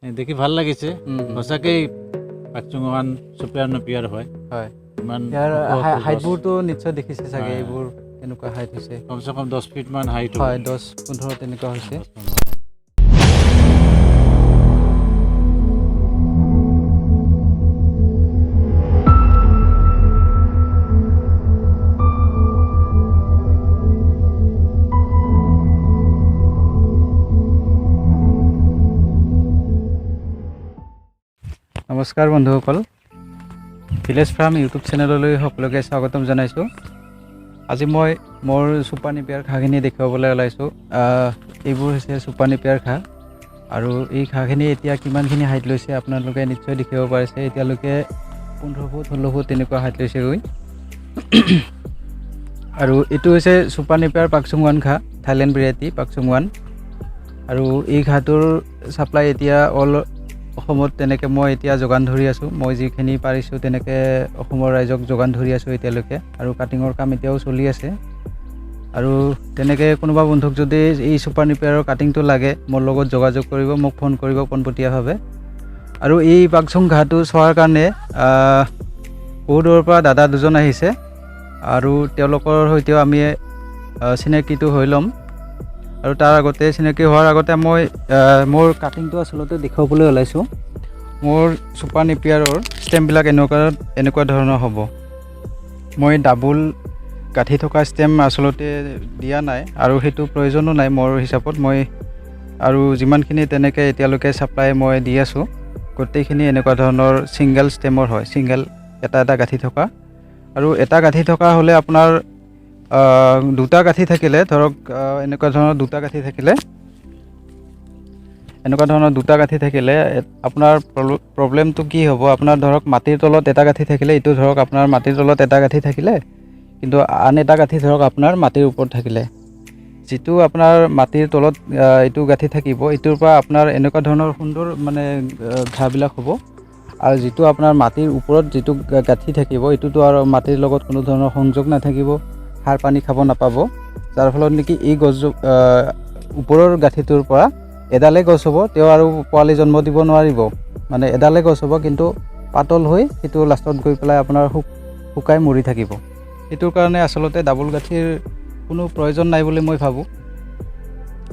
দেখি ভাল লাগিছে। সঁচাকেই পাকচুং ওৱান চুপাৰ নেপিয়াৰ হয়। হয়। ইমান ইয়াৰ ওখ ওখ গছ। হাইটবোৰতো নিশ্চয় দেখিছে চাগে। হয়। এইবোৰ কেনেকুৱা হাইট হৈছে। কমচে কম 10 ফিটমান হাইট। হয়, 10-15 তেনেকুৱা হৈছে। নমস্কাৰ বন্ধুসকল, ভিলেজ ফাৰ্ম ইউটিউব চেনেললৈ সকলোকে স্বাগতম জনাইছোঁ। আজি মই মোৰ চুপাৰ নেপিয়াৰ ঘাঁহখিনি দেখুৱাবলৈ ওলাইছোঁ। এইবোৰ হৈছে চুপাৰ নেপিয়াৰ ঘাঁহ আৰু এই ঘাঁহখিনি এতিয়া কিমানখিনি হাইট লৈছে আপোনালোকে নিশ্চয় দেখিব পাৰিছে। এতিয়ালৈকে 15 ফুট, 16 ফুট তেনেকুৱা হাইট লৈছেগৈ। আৰু এইটো হৈছে চুপাৰ নেপিয়াৰ পাকচুং ওৱান ঘাঁহ, থাইলেণ্ড ভেৰাইটি পাকচুং ওৱান। আৰু এই ঘাঁহটোৰ ছাপ্লাই এতিয়া অল অসমত তেনেকৈ মই এতিয়া যোগান ধৰি আছোঁ। মই যিখিনি পাৰিছোঁ তেনেকৈ অসমৰ ৰাইজক যোগান ধৰি আছোঁ এতিয়ালৈকে আৰু কাটিঙৰ কাম এতিয়াও চলি আছে। আৰু তেনেকৈ কোনোবা বন্ধুক যদি এই চুপাৰ নেপিয়াৰৰ কাটিংটো লাগে, মোৰ লগত যোগাযোগ কৰিব, মোক ফোন কৰিব পোনপটীয়াভাৱে। আৰু এই বাগচুং ঘাঁহটো চোৱাৰ কাৰণে বহু দূৰৰ পৰা দাদা দুজন আহিছে আৰু তেওঁলোকৰ সৈতেও আমি চিনাকিটো হৈ ল'ম। আৰু তাৰ আগতে, চিনাকি হোৱাৰ আগতে মই মোৰ কাটিংটো আচলতে দেখুৱাবলৈ ওলাইছোঁ। মোৰ চুপাৰ নেপিয়াৰৰ ষ্টেমবিলাক এনেকুৱা এনেকুৱা ধৰণৰ হ'ব। মই ডাবুল গাঁঠি থকা ষ্টেম আচলতে দিয়া নাই আৰু সেইটো প্ৰয়োজনো নাই মোৰ হিচাপত। মই আৰু যিমানখিনি তেনেকৈ এতিয়ালৈকে ছাপ্লাই মই দি আছোঁ, গোটেইখিনি এনেকুৱা ধৰণৰ ছিংগল ষ্টেমৰ হয়, ছিংগল এটা এটা গাঁঠি থকা। আৰু এটা গাঁঠি থকা হ'লে আপোনাৰ দুটা গাঁঠি থাকিলে ধৰক এনেকুৱা ধৰণৰ দুটা গাঁঠি থাকিলে, এনেকুৱা ধৰণৰ দুটা গাঁঠি থাকিলে আপোনাৰ প্ৰব্লেমটো কি হ'ব? আপোনাৰ ধৰক মাটিৰ তলত এটা গাঁঠি থাকিলে, এইটো ধৰক আপোনাৰ মাটিৰ তলত এটা গাঁঠি থাকিলে, কিন্তু আন এটা গাঁঠি ধৰক আপোনাৰ মাটিৰ ওপৰত থাকিলে, যিটো আপোনাৰ মাটিৰ তলত এইটো গাঁঠি থাকিব, এইটোৰ পৰা আপোনাৰ এনেকুৱা ধৰণৰ সুন্দৰ মানে ঘাঁহবিলাক হ'ব। আৰু যিটো আপোনাৰ মাটিৰ ওপৰত যিটো গাঁঠি থাকিব, এইটোতো আৰু মাটিৰ লগত কোনো ধৰণৰ সংযোগ নাথাকিব, সাৰ পানী খাব নাপাব, যাৰ ফলত নেকি এই গছ ওপৰৰ গাঁঠিটোৰ পৰা এডালে গছ হ'ব, তেওঁ আৰু পোৱালি জন্ম দিব নোৱাৰিব। মানে এডালে গছ হ'ব, কিন্তু পাতল হৈ সেইটো লাষ্টত গৈ পেলাই আপোনাৰ শুকাই মৰি থাকিব। সেইটোৰ কাৰণে আচলতে ডাবুল গাঁঠিৰ কোনো প্ৰয়োজন নাই বুলি মই ভাবোঁ।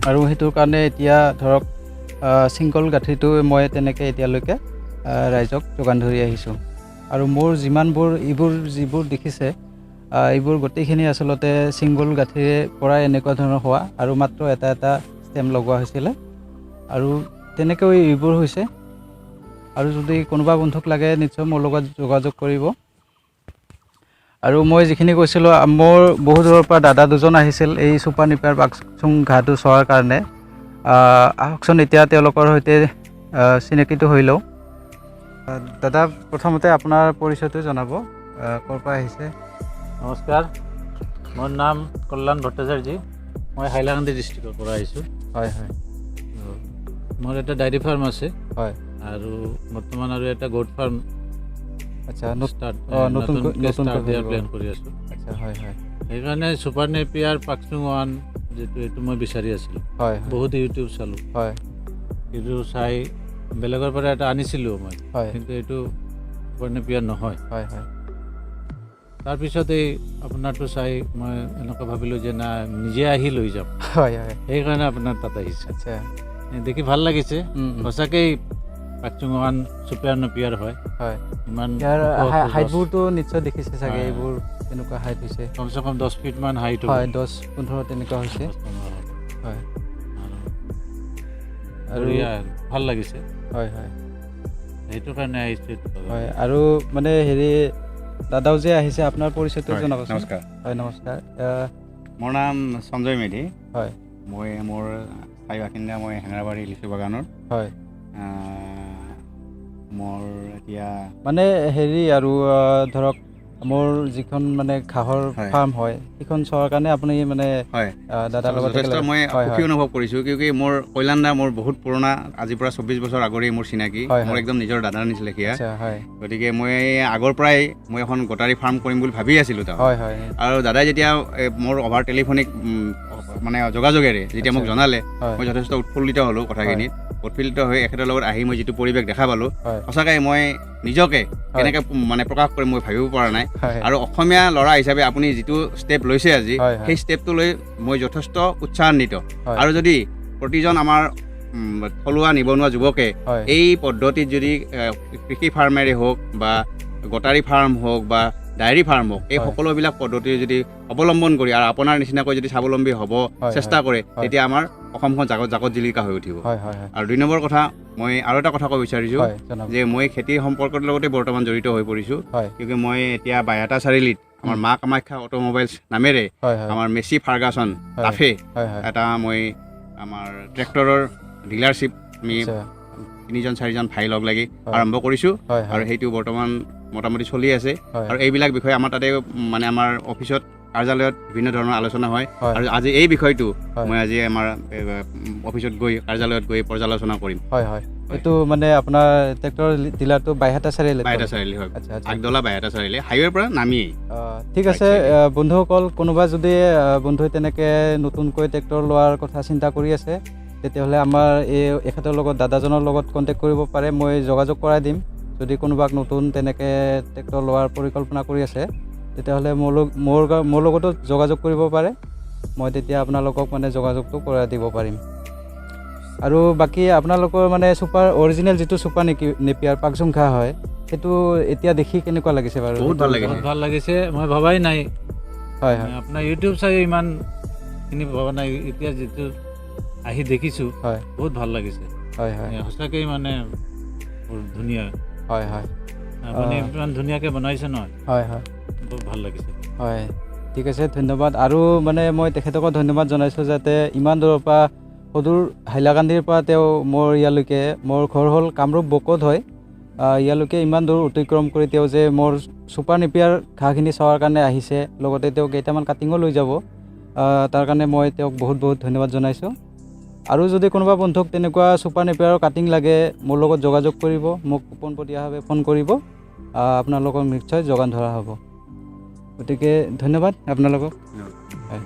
আৰু সেইটোৰ কাৰণে এতিয়া ধৰক ছিংগল গাঁঠিটো মই তেনেকৈ এতিয়ালৈকে ৰাইজক যোগান ধৰি আহিছোঁ। আৰু মোৰ যিমানবোৰ এইবোৰ যিবোৰ দেখিছে, এইবোৰ গোটেইখিনি আচলতে ছিংগল গাঁঠিৰে পৰাই এনেকুৱা ধৰণৰ হোৱা আৰু মাত্ৰ এটা এটা ষ্টেম লগোৱা হৈছিলে আৰু তেনেকৈ এইবোৰ হৈছে। আৰু যদি কোনোবা বন্ধুক লাগে, নিশ্চয় মোৰ লগত যোগাযোগ কৰিব। আৰু মই যিখিনি কৈছিলোঁ, মোৰ বহু দূৰৰ পৰা দাদা দুজন আহিছিল এই চুপাৰ নেপিয়াৰ বাকচুং ঘাঁহটো চোৱাৰ কাৰণে। আহকচোন, এতিয়া তেওঁলোকৰ সৈতে চিনাকিটো হৈ লওঁ। দাদা, প্ৰথমতে আপোনাৰ পৰিচয়টো জনাব, ক'ৰ পৰা আহিছে? নমস্কাৰ, মোৰ নাম কল্যাণ ভট্টাচাৰ্যী। মই হাইলাকান্দি ডিষ্ট্ৰিক্টৰ পৰা আহিছোঁ। হয় হয় মোৰ এটা ডায়েৰী ফাৰ্ম আছে আৰু বৰ্তমান আৰু এটা গোট ফাৰ্ম ষ্টাৰ্ট নতুনকৈ ষ্টাৰ্ট দিয়াৰ খুলিব। প্লেন কৰি আছোঁ। আচ্ছা, হয় হয় সেইকাৰণে ছুপাৰ নেপিয়াৰ পাকচুং ওৱান যিটো, এইটো মই বিচাৰি আছিলোঁ। হয় হয় বহুত ইউটিউব চালোঁ। কিন্তু চাই বেলেগৰ পৰা এটা আনিছিলোঁ মই, কিন্তু এইটো ছুপাৰ নেপিয়াৰ নহয়। হয় হয় তাৰপিছত এই আপোনাৰটো চাই মই এনেকুৱা ভাবিলোঁ যে না, নিজে আহি লৈ যাম। হয় হয় সেইকাৰণে আপোনাৰ তাত আহিছোঁ। দেখি ভাল লাগিছে। উম, উম, সঁচাকেই পাকচুং ওৱান চুপাৰ নেপিয়াৰ হয়। হয়। ইমান ইয়াৰ ওখ ওখ গছ। হাইটবোৰতো নিশ্চয় দেখিছে চাগে। হয়। এইবোৰ কেনেকুৱা হাইট হৈছে। কমচে কম 10 ফিটমান হাইট। হয়, 10-15 তেনেকুৱা হৈছে। হয়। আৰু বঢ়িয়া, ভাল লাগিছে। হয় হয় সেইটো কাৰণে আহিছোঁ এইটো বাগানত। হয়, আৰু মানে হেৰি, দাদাও যে আহিছে, আপোনাৰ পৰিচয়টো জনাবচোন। নমস্কাৰ। হয়, নমস্কাৰ। মোৰ নাম সঞ্জয় মেধি। মই মোৰ স্থায়ী বাসিন্দা মই হেঙেৰাবাৰী লিচু বাগানৰ। মোৰ এতিয়া মানে হেৰি আৰু ধৰক মোৰ যিখন মানে ঘাঁহৰ ফাৰ্ম হয়, সেইখন চোৱাৰ কাৰণে আপুনি মানে হয় দাদাৰ লগত যথেষ্ট একেলগে মই সুখী অনুভৱ কৰিছোঁ, কিয় মোৰ কল্যাণ দা মোৰ বহুত পুৰণা, আজিৰ পৰা 24 বছৰ আগৰেই মোৰ চিনাকি। মোৰ একদম নিজৰ দাদাৰ নিচিনা। আচ্ছা হয় গতিকে মই আগৰ পৰাই মই এখন গটাৰী ফাৰ্ম কৰিম বুলি ভাবি আছিলোঁ তাৰ। হয় হয় আৰু দাদাই যেতিয়া মোৰ অভাৰ টেলিফোনিক মানে যোগাযোগেৰে যেতিয়া মোক জনালে, মই যথেষ্ট উৎফুল্লিত হ'লোঁ কথাখিনিত। উৎফুল্লিত হৈ এখেতৰ লগত আহি মই যিটো পৰিৱেশ দেখা পালোঁ, হয়। সঁচাকৈ মই নিজকে কেনেকৈ মানে প্ৰকাশ কৰিম মই ভাবিব পৰা নাই। হয়। আৰু অসমীয়া ল'ৰা হিচাপে আপুনি যিটো ষ্টেপ লৈছে আজি, হয়, হয়। সেই ষ্টেপটো লৈ মই যথেষ্ট উৎসাহান্বিত। হয়। আৰু যদি প্ৰতিজন আমাৰ থলুৱা নিবনুৱা যুৱকে হয়। এই পদ্ধতিত যদি কৃষি ফাৰ্মেৰে হওক বা গটাৰী ফাৰ্ম হওক বা ডায়েৰী ফাৰ্ম হওক, এই হয়। সকলোবিলাক পদ্ধতিৰ যদি অৱলম্বন কৰি আৰু আপোনাৰ নিচিনাকৈ যদি স্বাৱলম্বী হ'ব হয়, চেষ্টা কৰে, হয়। তেতিয়া আমাৰ অসমখন জাকত জাকত জিলিকা হৈ উঠিব। হয়, হয়, হয়। আৰু 2 নম্বৰ কথা, মই আৰু এটা কথা ক'ব বিচাৰিছোঁ হয়, জনাব। যে মই খেতিৰ সম্পৰ্কৰ লগতে বৰ্তমান জড়িত হৈ পৰিছোঁ। হয়। কিয়কি মই এতিয়া বাইহাটা চাৰিআলিত আমাৰ মা কামাখ্যা অট'মোবাইলছ নামেৰে হয়, হয়। আমাৰ মেচি ফাৰ্গাছন হয়। টাফে হয়, হয়। এটা মই আমাৰ ট্ৰেক্টৰৰ ডিলাৰশ্বিপ আমি আচ্ছা। 3জন 4জন ভাই লগ লাগি হয়। আৰম্ভ কৰিছোঁ। হয়, হয়। আৰু সেইটো বৰ্তমান মোটামুটি চলি আছে। হয়। আৰু এইবিলাক বিষয়ে আমাৰ তাতে মানে আমাৰ অফিচত কাৰ্যালয়ত বিভিন্ন ধৰণৰ আলোচনা হয়। হয়। আৰু আজি এই বিষয়টো হয়। মই আজি আমাৰ অফিচত গৈ কাৰ্যালয়ত গৈ পৰ্যালোচনা কৰিম। হয়, হয়। এইটো মানে আপোনাৰ ট্ৰেক্টৰ ডিলাৰটো বাইহাটা চাৰিআলিত? বাইহাটা চাৰিআলি, হয়। আচ্ছা, আচ্ছা। আগদলা বাইহাটা চাৰিআলি হাইৱেৰ পৰা নামিয়েই। ঠিক আছে, বন্ধুসকল, কোনোবা যদি বন্ধুৱে তেনেকৈ নতুনকৈ ট্ৰেক্টৰ লোৱাৰ কথা চিন্তা কৰি আছে, তেতিয়াহ'লে আমাৰ এই এখেতৰ লগত, দাদাজনৰ লগত কণ্টেক্ট কৰিব পাৰে, মই যোগাযোগ কৰাই দিম। যদি কোনোবাক নতুন তেনেকৈ ট্ৰেক্টৰ লোৱাৰ পৰিকল্পনা কৰি আছে, তেতিয়াহ'লে মোৰ লগতো যোগাযোগ কৰিব পাৰে, মই তেতিয়া আপোনালোকক মানে যোগাযোগটো কৰাই দিব পাৰিম। আৰু বাকী আপোনালোকৰ মানে ছুপাৰ অৰিজিনেল যিটো ছুপাৰ নেপিয়াৰ পাকজুং ঘাঁহ হয়, সেইটো এতিয়া দেখি কেনেকুৱা লাগিছে বাৰু? বহুত ভাল লাগিছে। বহুত ভাল লাগিছে, মই ভবাই নাই। হয়, হয়। আপোনাৰ ইউটিউব চাই ইমানখিনি ভবা নাই, এতিয়া যিটো আহি দেখিছোঁ, হয়। বহুত ভাল লাগিছে। হয়, হয়। সঁচাকৈ মানে বৰ ধুনীয়া। হয়, হয়। আপুনি ইমান ধুনীয়াকৈ বনাইছে নহয়। হয়, হয়। বহুত ভাল লাগিছে। হয়, ঠিক আছে, ধন্যবাদ। আৰু মানে মই তেখেতকো ধন্যবাদ জনাইছোঁ যাতে ইমান দূৰৰ পৰা, সুদূৰ হাইলাকান্দিৰ পৰা তেওঁ মোৰ ইয়ালৈকে, মোৰ ঘৰ হ'ল কামৰূপ বকোত হয়, ইয়ালৈকে ইমান দূৰ অতিক্ৰম কৰি তেওঁ যে মোৰ ছুপাৰ নেপিয়াৰ ঘাঁহখিনি চোৱাৰ কাৰণে আহিছে, লগতে তেওঁ কেইটামান কাটিঙো লৈ যাব, তাৰ কাৰণে মই তেওঁক বহুত বহুত ধন্যবাদ জনাইছোঁ। আৰু যদি কোনোবা বন্ধুক তেনেকুৱা ছুপাৰ নেপিয়াৰৰ কাটিং লাগে, মোৰ লগত যোগাযোগ কৰিব, মোক পোনপটীয়াভাৱে ফোন কৰিব, আপোনালোকক নিশ্চয় যোগান ধৰা হ'ব। গতিকে ধন্যবাদ আপোনালোকক। ধন্যবাদ। হয়।